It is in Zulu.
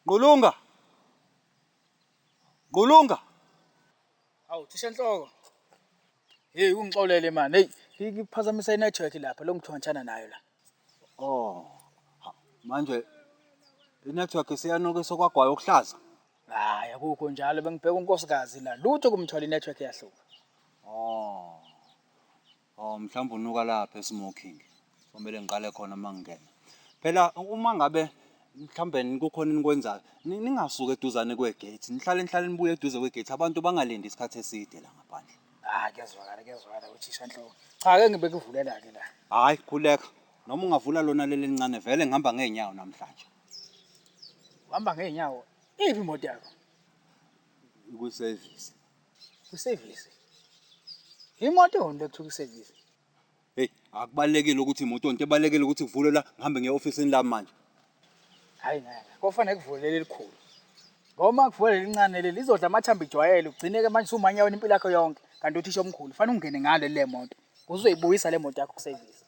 Ngqulunga. Ngqulunga. Awu thisha nhloko. Hey ungixolele man. Hey ngikuphazamisa i-network lapha lo ngithonthana nayo la. Oh. Ha, Manje i-network isiyanukisa kwagwayo okuhlaza. Hayi akukho njalo bengibheka unkosikazi la. Lutho kumthola i-network iyahlupha. Oh. Oh mhlawumbe unuka lapha esmoking. Kumele ngiqale khona uma ngingena. Phela uma ngabe mhlawumbe kukhona enikwenzayo ningasuki eduzane kwegate. Nihlale nihlale nibuye eduze kwegate abantu bangalindi isikhathi eside la ngaphandle. Hayi kuyazwakala kuyazwakala uthisha nhloko. Cha ke ngibe kuvulela ke la. Hayi khuleka. Noma ungavula lona leli elincane vele ngihamba ngeenyawo namhlanje. Uhamba ngeenyawo. Iphi imoto yakho? Kwi-service. Kwi-service. Imoto yona le kuthiwa kwi-service. Hey, akubalekile ukuthi imoto into ebalekile ukuthi kuvulwe la ngihambe ngiye ofisini lami manje. Hayi ngeke. Kofanele kuvulele elikhulu. Ngoba uma kuvulele elincane leli lizodla amathambo ijwayele ugcine-ke manje usumanya wena impilo yakho yonke. Kanti uthisha omkhulu fanele ungene ngale le moto. Uzoyibuyisa le moto yakho ku-service.